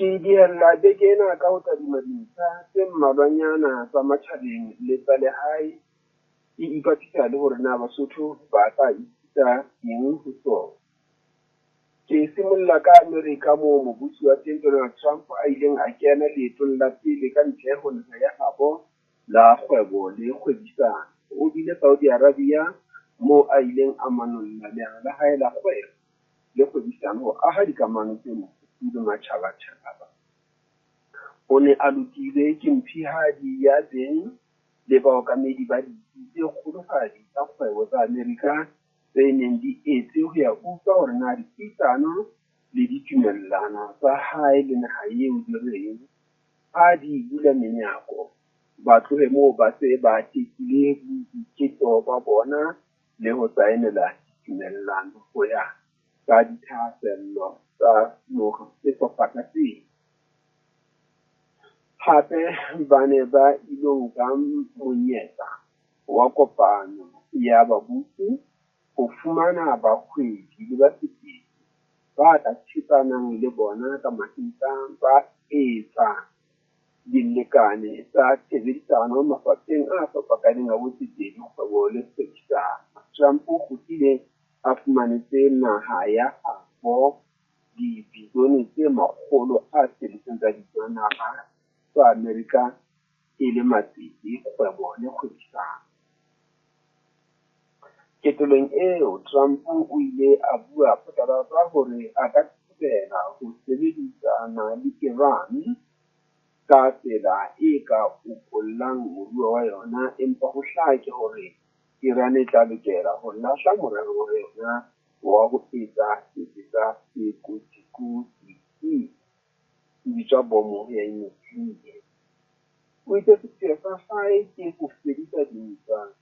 Ke dihella beke ena ka ho tadima dintlha tse mmalwanyana tsa matjhabeng le tsa lehae, ke ipapisa le hore na Basotho ba tla ithuta eng ho tsona. Ke simolla ka Amerika moo mobusi wa teng Donald Trump a ileng a kena leetong la pele ka ntle ho naha ya habo la kgwebo le kgwebisano. O bile Saudi Arabia moo a ileng a manolla leano la hae la kgwebo le kgwebisano ho aha dikamano tse mofuthu le matjhabatjhaba. O ne a lotilwe ke mphihadi ya beng le baokamedi ba ditsi tse kgolohadi tsa kgwebo tsa Amerika tse neng di etse ho ya utlwa hore na dipuisano le ditumellano tsa hae le naha eo di reng. Ha di bula menyako, ba tlohe moo ba se ba tekile boiketlo ba bona le ho saenela ditumellano ho ya ka dithahasello tsa sehlopha ka seng. Hape ba ne ba ilo nka monyetla wa kopano ya babusi ho fumana bahwebi le batsetedi ba ka thetsanang le bona ka mahetla ba etsa dilekane tsa tshebedisano mafapheng a fapakaneng a botsetedi, kgwebo le kgwebisano. Trump o kgutlile a fumanetse naha ya habo dibilione tse 600 tsa didolara tsa Amerika e le matsete kgwebo le kgwebisano. Ketelong eo, Trump o ile a bua phatlalatsa hore a ka thabela ho sebedisana le Iran ka tsela e ka okollang moruo wa yona, empa ho hlake hore Iran e tla lokela ho lahla morero wa yona wa ho etsa sebetsa se kotsikotsi se bitswa bomo ya nyutlelie. O itse sepheo sa hae ke ho fedisa dintwa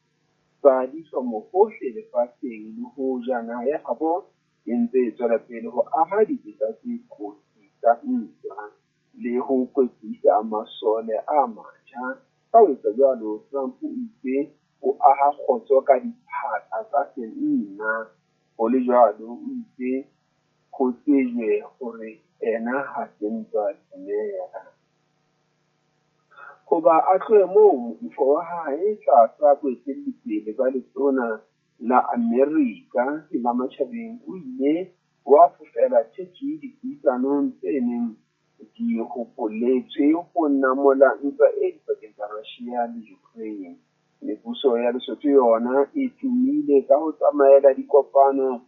tsa dihlomo hohle lefatsheng le hoja naha ya habo e ntse e tswela pele ho aha dibetsa tse kotsi tsa ntwa le ho kwetlisa masole a matjha. Ka ho etsa jwalo, Trump o itse o aha kgotso ka diphatsa tsa senna. Ho le jwalo, o itse ho tsejwe hore ena ha se ntwa dumela. Hoba a tlohe moo, moifo wa hae tlasa boetellipele ba letona la Amerika la matjhabeng o ile wa fofela Turkey dipuisanong tse neng di hopoletswe ho namola ntwa e dipakeng tsa Russia le Ukraine. Mebuso ya Lesotho yona e tumile ka ho tsamaela dikopano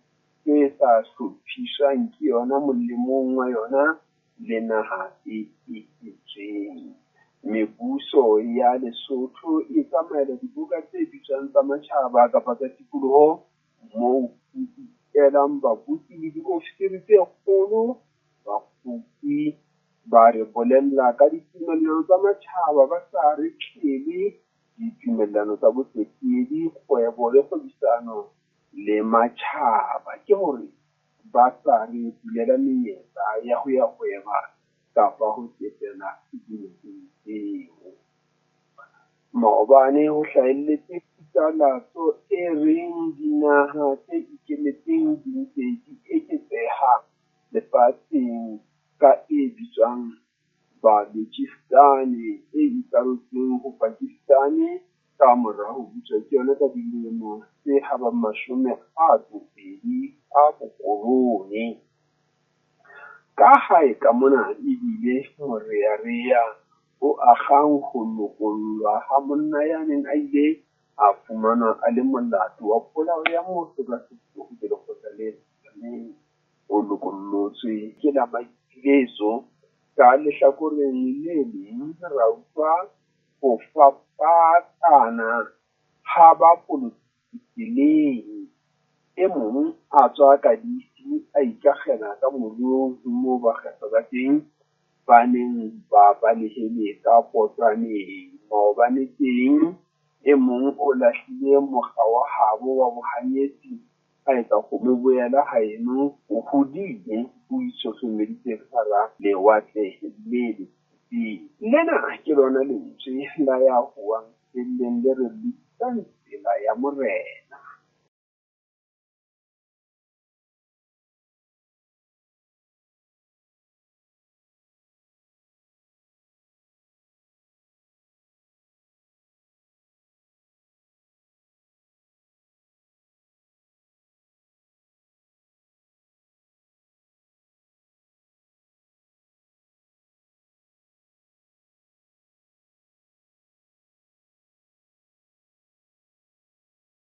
tse sa hlophiswang ke yona molemong wa yona le naha e etetsweng. Mebuso ya Lesotho e tsamaela diboka tse bitswang tsa matjhaba kapa tsa tikoloho moo ho itelang babusi le diofisiri tse kgolo. Bakgopi ba re bolella ka ditumellano tsa matjhaba ba sa re tlele ditumellano tsa botsetedi, kgwebo le kgwebisano le matjhaba. Ke hore ba sa re bulela menyetla ya ho ya hweba kapa ho tsetela dinaheng tseo. Maobane ho hlahelletse phatlalatso e reng dinaha tse ikemetseng di ntse di eketseha lefatsheng ka e bitswang Balochistan e ikarotseng ho Pakistan ka mora ho buswa ke yona ka dilemo tse habang 80 a bokolone. Ka hae ka mona e bile morearea o akgang ho lokollwa ha monna ya neng a ile a fumanwa a le molato wa polao ya motho ka sehloho ke lekgotla le phahameng. O lokollotswe ke la maipiletso. Ka lehlakoreng le leng ra utlwa ho fafatsatsana ha bapolotiki tseleng. E mong a tswa kadisi a ikakgela ka morung moo bakgethwa ba teng ba neng ba balehile ka potwaneng. Maobane teng e mong o lahlile mokga wa habo wa bohanyetsi a etsa kgomo boela haeno o hodile o itshohlomeditse ka hara lewatle le lefubedu. Lena ke lona lentswe la ya howang feelleng le re lokisang tsela ya Morena.